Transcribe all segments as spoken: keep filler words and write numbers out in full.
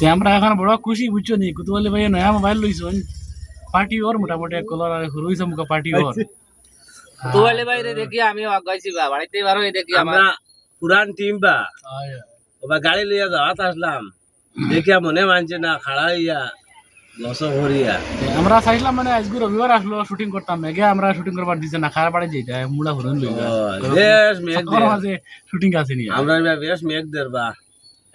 তে আমরা এখন বড় খুশি, বুঝছো নি? কুতুব আলী ভাইয়ে নয়া মোবাইল লইছইন, পার্টি ওর মোটামুটি এক কলর আর হুরু হইছে মুখা পার্টি ওর। কুতুব আলী ভাইরে দেখি আমিও আগাইছি বা, বাড়িতে বারো এই দেখি আমার আমরা পুরান টিম বা, ওবা গাড়ি লইয়া যাওয়াত আসলাম, দেখিয়া মনে মানছে না, খাড়া হইয়া লস করিয়া। আমরা চাইছিলাম মানে আজকে রবিবার আসলো, শুটিং করতাম, মেঘে আমরা শুটিং করবার দিছে না, খারাপ বাড়ি যাইতে মুড়া হরন লইবা। ও, বেশ মেঘ দের। মাঝে শুটিং আছে নি। আমরা এবার বেশ মেঘ দের বা।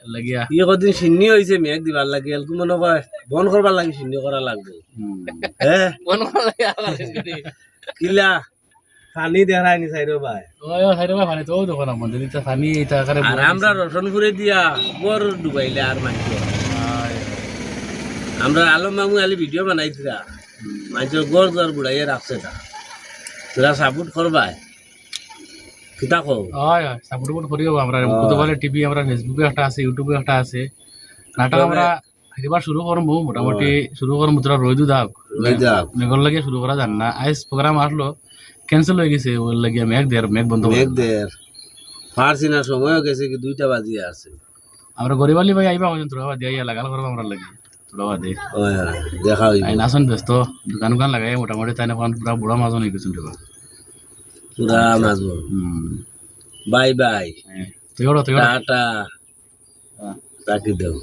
লাগিয়া। ইয়ে কদিন সিন্নি হইছে মেঘ দিবার লাগি, এলকু মনে হয় বন করবার লাগি সিন্নি করা লাগবে। হুম। হ্যাঁ? বন করা লাগি আবার সিন্নি। কিলা? পানি দেখায়নি সাইরো ভাই। ওই, ওই, সাইরো ভাই, পানি তো দেখো না, মন্দির ইচ্ছা পানি, এটা আকারে আর বড় আমরা হইছে। রসনপুরে দিয়া ঘর ডুবাইলে আর মানছে। হয়। আমরা আলম মামু আলী ভিডিও বানাইছিলা। মানছে ঘর দুয়ার বুড়াইয়া রাখছে না। তোরা সাপোর্ট করবায়। কিতা কও? হয়, হয়, সাপোর্ট করিও আমরা। হয়। কুতুব আলী টিভি, আমরা Facebook-এ একটা আছে, YouTube-এ একটা আছে। নাটক তবে আমরা এবার শুরু করমু, মোটামুটি হয়। শুরু করমু, তোরা রইদু দাও। রইদু দাও। মেঘর লাগিয়া শুরু করা যার না। আইজ প্রোগ্রাম আসলো, ক্যান্সেল হয়ে গেছে, ওর লাগিয়া মেঘ দের, মেঘ বন্ধ করে মেঘ দিলাম। দের। পারছি না, সময়ও গেছে কি দুইটা বাজিয়া আছে। আমরা গরিব আলী ভাই আইবা কইছেন, তোরা বাদে আইয়া লাগাল করবো আমরা লাগি। তোরা বাদে। হয়, হয়, দেখা হইব। আইন আসন ব্যস্ত, দোকান উকান লাগাই মোটামুটি তাই না, এখন পুরা বুড়া মাজন হয়ে গেছেন রে বা। পুরা মাজন। হুম। Bye bye. হ্যাঁ, তুই ওরা, তুই ওরা। টাটা। হ্যাঁ। রাখি দাও।